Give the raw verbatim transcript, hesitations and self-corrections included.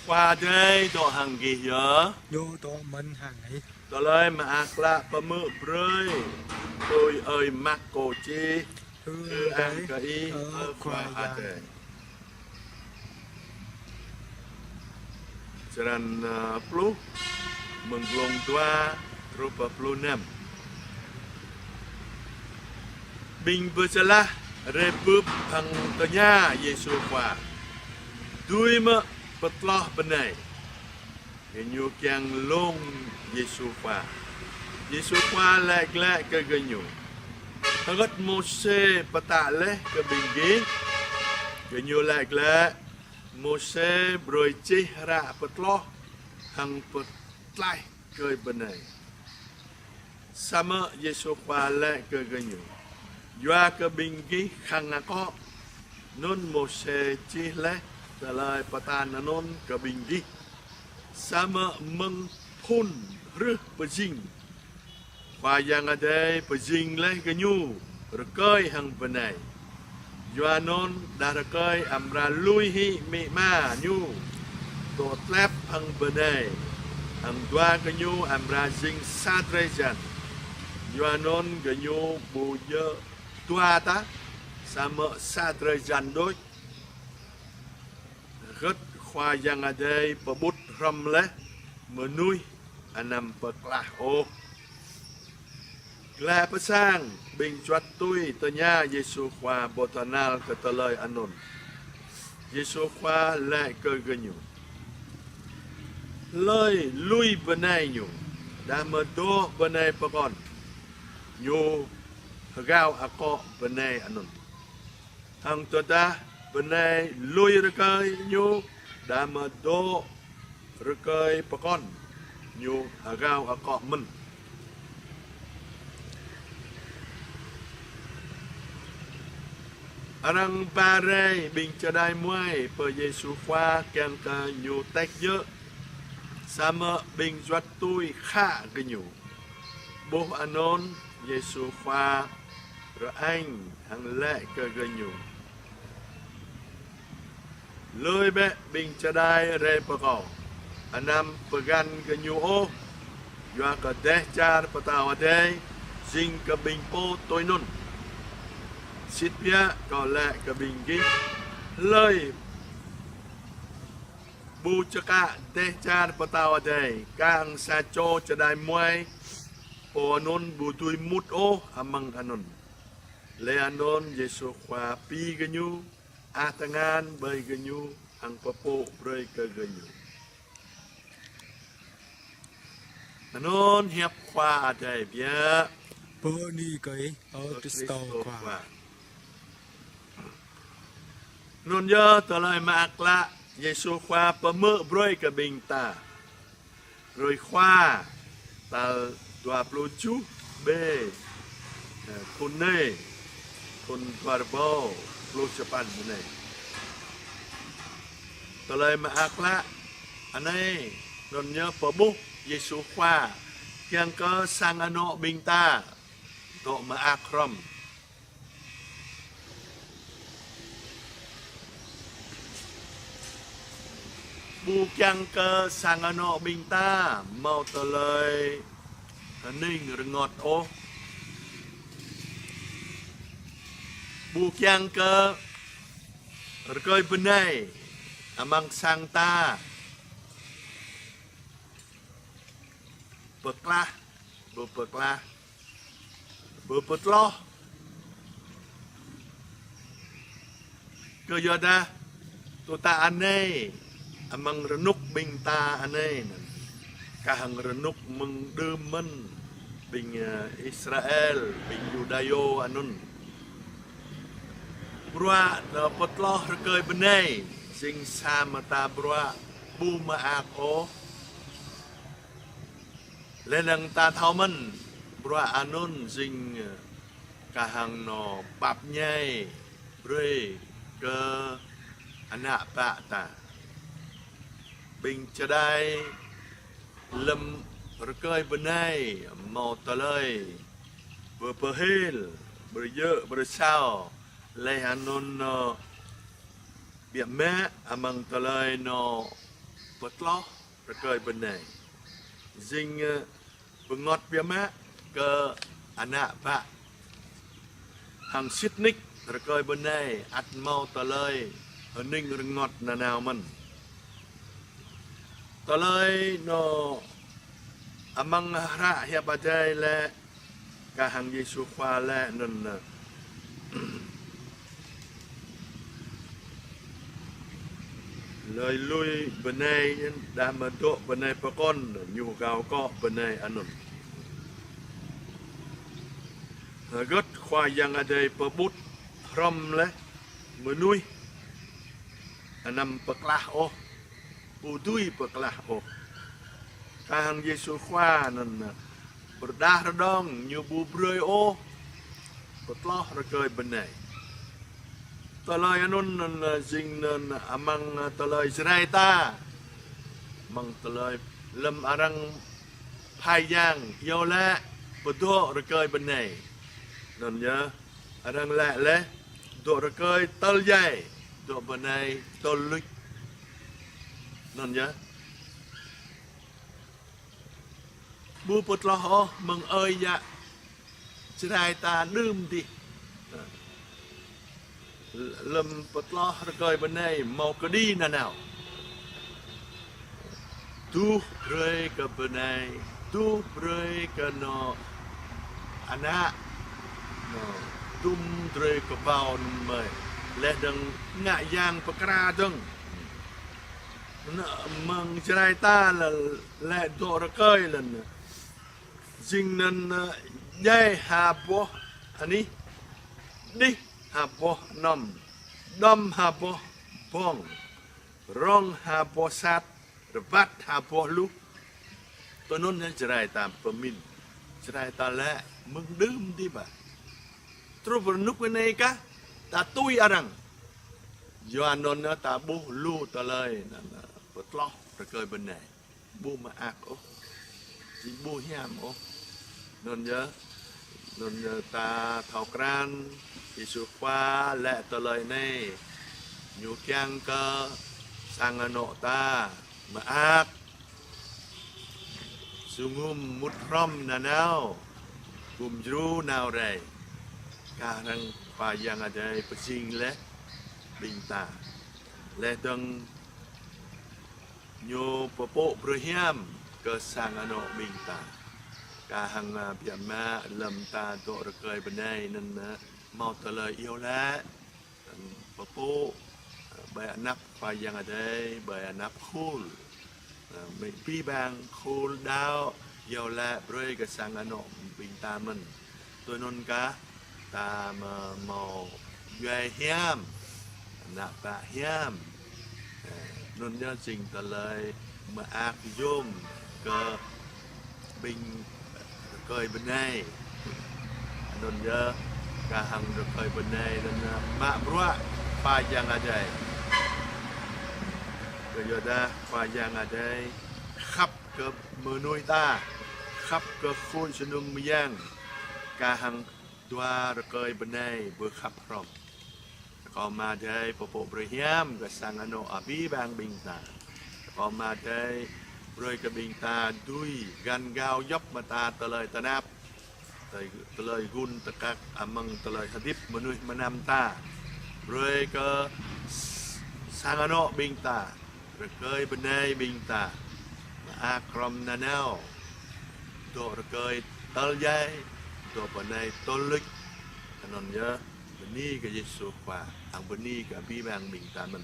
Khua Adai dŏ hăng gih yơh. Ñu dŏ mơ̆n hăng ih. Tơlơi Mơak Klă pơhmư̆ brơi tui ơi Markô čih. Hơang kơ ih, ơ Khua Adai. Črăn, ơ, pluh, mơ̆ng glông dua truh pơ pluh năm. Ƀing Bơčơlah rai bưp hăng tơña Yêsu Khua: Dưi mơ̆ pơtloh bơnai? Gơñu kiăng lông Yêsu Khua. Yêsu Khua laĭ glaĭ kơ gơñu: Hơgĕt Môsê pơtă laih kơ ƀing gih? Gơñu laĭ glaĭ: Môsê brơi čih hră pơtloh hăng pơtlaih rơkơi bơnai. Samơ̆ Yêsu Khua laĭ kơ gơñu: Yua kơ ƀing gih khăng akŏ, anŭn Môsê čih laih tơlơi pơtă anŭn kơ ƀing gih. Samơ̆ mơ̆ng phŭn hrih pơjing, Khua Yang Adai pơjing laih gơñu rơkơi hăng bơnai. Yua anŭn đah rơkơi amra lui hĭ amĭ ama ñu, dŏ tlep hăng bơnai, hăng dua gơñu amra jing sa drơi jan. Yua anŭn gơñu ƀu djơ̆ dua tah, samơ̆ sa drơi jan đôč. Hơgĕt Khua Yang Adai pơƀut hrŏm laih, mơnuih anăm pơklah ôh. Glaĭ pơ sang, ƀing juăt tui tơña Yêsu Khua ƀu thâo nal kơ tơlơi anŭn. Yêsu Khua laĭ kơ gơñu: Hlơi lui bơnai ñu, đah mơ̆ dŏ bơnai pơkŏn, ñu hơgao akŏ bơnai anŭn. Hăng tơdah bơnai lui rơkơi ñu, đah mơ̆ dŏ rơkơi pơkŏn, ñu hơgao akŏ mơ̆n. Arăng ba rai ƀing čơđai muai pơ Yêsu Khua kiăng kơ ñu tĕk djơ̆, samơ̆ ƀing juăt tui khă gơñu. Ƀuh anŭn, Yêsu Khua rơañ hăng laĭ kơ gơñu: Lui bĕ ƀing čơđai rai pơ Kâo, anăm pơgăn gơñu ôh, yua kơ dêh čar Pơtao Adai jing kơ ƀing pô tui anŭn. Sĭt biă Kâo laĭ kơ ƀing gih, hlơi ƀu čơkă dêh čar Pơtao Adai, kah hăng sa čô čơđai muai, pô anŭn ƀu dưi mŭt ôh amăng anŭn. Laih anŭn Yêsu Khua pi gơñu, ăh tơngan ƀơi gơñu, hăng pơpŭ brơi kơ gơñu. Anŭn hiăp Khua Adai biă. Bơni kơ Ih, ơ Krist Khua. Anŭn yơh tơlơi mơak klă Yêsu Khua pơhmư̆ brơi kơ ƀing ta. Hrơi Khua, tal dua pluh tơjuh B, ơ, thŭn anai, thŭn dua rơbâo pluh čơpăn anai. Tơlơi mơak klă anai, anŭn yơh pơƀuh Yêsu Khua, kiăng kơ sang anŏ ƀing ta dŏ mơak hrŏm. Ƀu kiăng kơ sang anŏ ƀing ta hmâo tơlơi hơning rơngot ôh. Ƀu kiăng kơ rơkơi bơnai amăng sang ta pơklah, ƀu pơklah, ƀu pơtloh. Kơ yua dah tŭ ta anai, amăng rơnŭk ƀing ta anai, kah hăng rơnŭk mơ̆ng đưm mơ̆n ƀing, ơ, Israel, ƀing Yuđa anŭn. Bruă nao pơtloh rơkơi bơnai, jing sa mơta bruă ƀu mơak ôh. Laih anŭn ta thâo mơ̆n, bruă anŭn jing, ơ, kah hăng nao pap ñai brơi kơ ană bă ta. Ƀing čơđai lơ̆m rơkơi bơnai hmâo tơlơi pơpơhil, pơjơ̆, pơsao, laih anŭn nao biă mă amăng tơlơi nao Pơtloh rơkơi bơnai. Jing, ơ, bơngơ̆t biă mă kơ ană bă. Hăng sĭt nik rơkơi bơnai ăt hmâo tơlơi hơning rơngôt nanao mơ̆n. Tơlơi anŭn amăng hră hiăp Adai lĕ, kah hăng Yêsu Khua lĕ anŭn, ơ, lui bơnai, đah mơ̆ dŏ bơnai pơkŏn, ñu gao akŏ bơnai anŭn. Hơgĕt Khua Yang Adai pơƀut hrŏm lĕ mơnuih anăm pơklah ôh, ƀu dưi pơklah ôh. Kah hăng Yêsu Khua anŭn, ơ, pơrơđah rơđông, ñu ƀu brơi ôh pơtloh rơkơi bơnai. Tơlơi anŭn anŭn, ơ, jing anŭn amăng, ơ, tơlơi Jrai ta. Amăng tơlơi lơ̆m arăng phai yang, iâu laĭ pơdŏ rơkơi bơnai. Anŭn yơh, arăng laĭ lĕ dŏ rơkơi tơl djai, dŏ bơnai tơl luč. Anŭn yơh. Ƀu pơtloh ôh mơ̆ng ơi yă Jrai ta đưm dih. Lơ̆m pơtloh rơkơi bơnai hmâo kơđi nanao. Tuh brơi kơ bơnai, tuh brơi kơ anŏ ană, anŭn, dŭm drơi kơƀâo anŭn mơi. Laih dơ̆ng ngă yang pơkra dơ̆ng. Anŭn mơ̆ng Jrai ta lĕ, lĕ dŏ rơkơi lĕ anŭn. Jing anŭn, ơ, djai ha boh anih, đih ha boh anom, đŏm ha boh ƀơ̆ng, rŏng ha boh sat, rơbat ha boh luh. Tui anŭn yơh Jrai ta pơmĭn. Jrai ta lĕ mơ̆ng đưm dih ƀă. Truh rơnŭk anai kah, ta tui arăng. Yua anŭn yơh ta ƀuh lu tơlơi anŭn, ơ, pơtloh rơkơi bơnai. Ƀu mơak ôh. Jing ƀu hiam ôh. Anŭn yơh, anŭn yơh ta thâo krăn, Yêsu Khua laĭ tơlơi anai. Ñu kiăng kơ sang anŏ ta mơak, jơnum mŭt hrŏm nanao, gum djru nao rai. Kah hăng Khua Yang Adai pơjing laih ƀing ta. Laih dơ̆ng ñu pơpŭ brơi hiam kơ sang anŏ ƀing ta. Kah hăng, ơ, biă mă lơ̆m ta dŏ rơkơi bơnai anŭn, ơ, hmâo tơlơi iâu laĭ, pơpŭ, ơ, ƀơi anăp Khua Yang Adai, ƀơi anăp khul. Ơ, mĭ-, abih bang khul đaŏ, iâu laĭ brơi kơ sang anŏ ƀing ta mơ̆n. Tui anŭn kah, ta mơ-, hmâo djuai hiam, ană bă hiam. Ơ, anŭn yơh jing tơlơi mơak yôm kơ ƀing rơkơi bơnai. Anŭn yơh, kah hăng rơkơi bơnai anŭn, ơ, mă bruă Khua Yang Adai. Kơ yua dah Khua Yang Adai khăp kơ mơnuih ta, khăp kơ khul jơnum mơyang, kah hăng dua rơkơi bơnai pơkhăp hrŏm. Rơkâo Ama Adai pơpŭ brơi hiam kơ sang anŏ abih bang ƀing ta. Rơkâo Ama Adai brơi kơ ƀing ta dưi găn gao djŏp mơta tơlơi tơnap, tơlơi, tơlơi gun tơkăk amăng tơlơi hơdip mơnuih mơnam ta. Brơi kơ s-, sang anŏ ƀing ta, rơkơi bơnai ƀing ta, mơak hrŏm nanao, dŏ rơkơi tơl djai, dŏ bơnai tơl luč. Anŭn yơh, bơni kơ Yêsu Khua, hăng bơni kơ abih bang ƀing ta mơ̆n.